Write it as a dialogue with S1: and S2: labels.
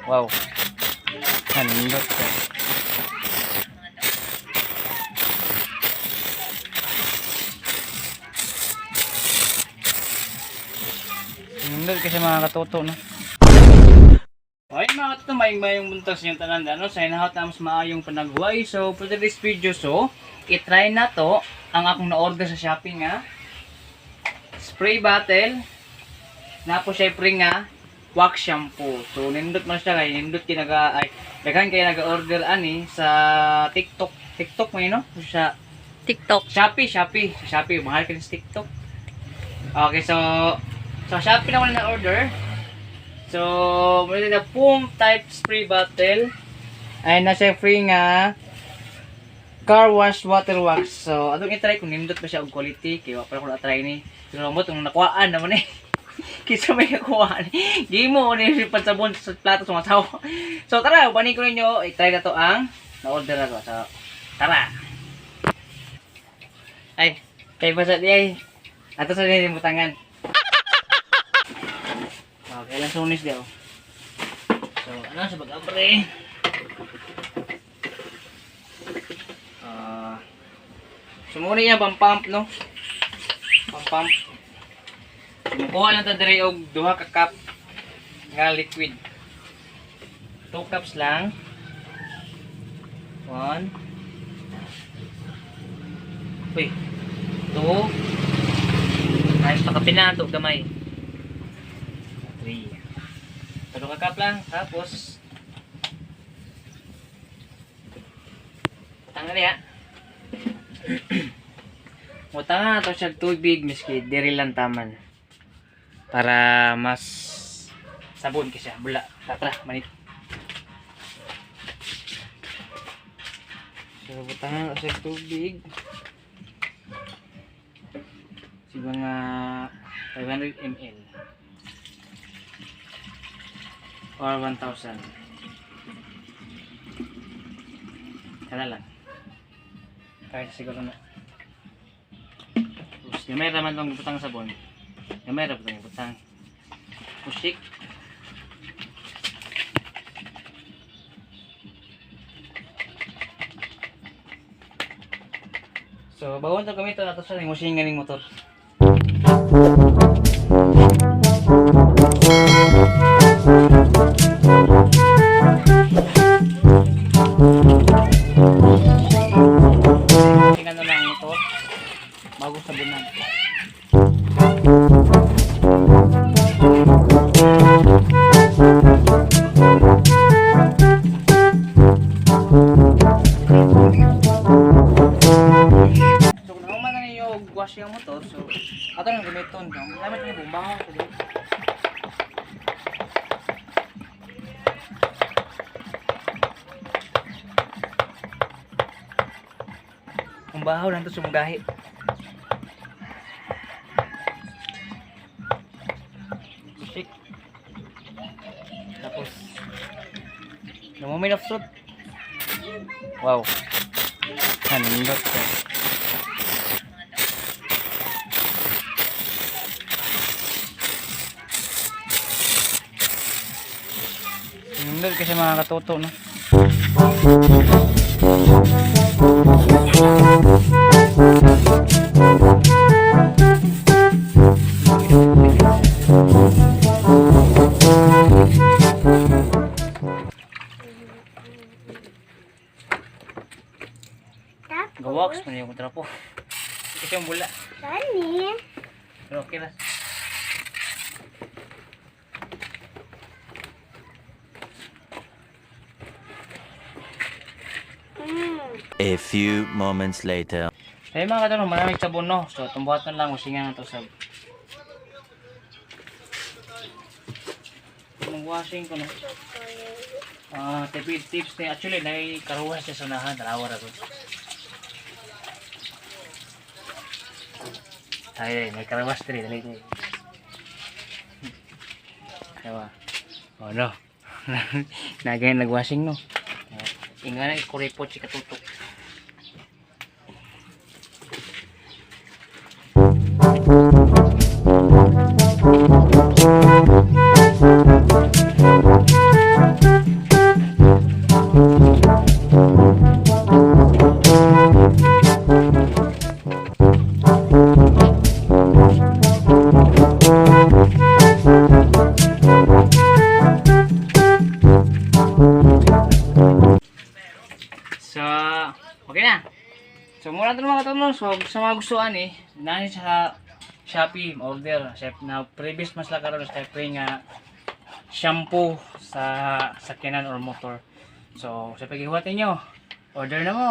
S1: Wow. Nindot siya. Nindot kasi, mga katoto, no? Okay, mga katoto, maayong maayong buntag sa inyong tanan. Ano, sa inahot na mas maayong panagway. So, for today's video, so, itry na to ang akong na-order sa Shopee nga. Spray bottle. Na po syempre nga wax shampoo. So, nindot man siya kay nindot kinaga ay daghan kay naga-order ani sa TikTok. TikTok man no? Sa
S2: TikTok.
S1: Shopee, Shopee. Sa Shopee, mahal ka sa TikTok. Okay, so sa Shopee naman na order. So, muna na foam type spray bottle. Ay nasa free nga car wash water wax. So, atong i-try kung nindot ba siya og quality kay wa pa ko na-try ni. Pero mo itong nakuhaan naman eh. Kisa may nakuhaan. Gimo ni si pansabon sa plato sa mga tao. So, tara, ubanin ko ninyo. I-try na to ang na-order ako. So, tara. Ay, kay basa di ay. Ato sa nilimutangan. Okay lang sunis di oh. So, ano sa pag-abre? Ah. So muna niya pang pump, no? Pang pump. So, mukuha lang ta diri og duha ka cup nga liquid. 2 cups lang. 1. Uy. 2. Ayos pa kapila to gamay. 3. 3 ka cup lang tapos tanggal ya. Mutang to siya tubig miski diri lang taman. Para mas sabon kasi siya bula. Tara, manit. So butangan na siya tubig. Siguro nga 500 ml or 1,000. Kana lang. Kahit siguro na. Tapos, gamay raman itong butang sabon. Gamay ra butang butang. Pusik. So, bago ito gamit na ito sa washing ganing motor. Tingnan na lang ang motor bago sabunan. So kung naman na ninyo og wash yung motor, so ato nang gamiton. No? Gamit ni bomba ko. Ang bahaw lang to sumugahi. Shake. Tapos the moment of truth. Wow. Nindot siya. Nindot kasi, mga katoto, no?
S3: Tapos,
S1: Gawax man yung trapo. Kasi yung bula.
S3: Tani.
S1: Pero okay na.
S4: A few moments later.
S1: Ay, mga katoto, maraming sabon, no? So tumbuhatan lang, wasingan na to sa mag-washing ko, no? Ah, tipid tips ni actually na karuha siya sa unahan, dalawa ra ko. Ay, may karawas diri, dali dali. Ewa. Oh no. Nagay nagwashing, no. Inga na ikuripot si katutok. So, okay na. So, mura ito, mga katonong. So, sa mga gustuhan eh, naa sa Shopee, order. Siyempre, na previous mas lang karon, siyempre nga shampoo sa sakyanan or motor. So, sa paghihuwat ninyo, order na mo.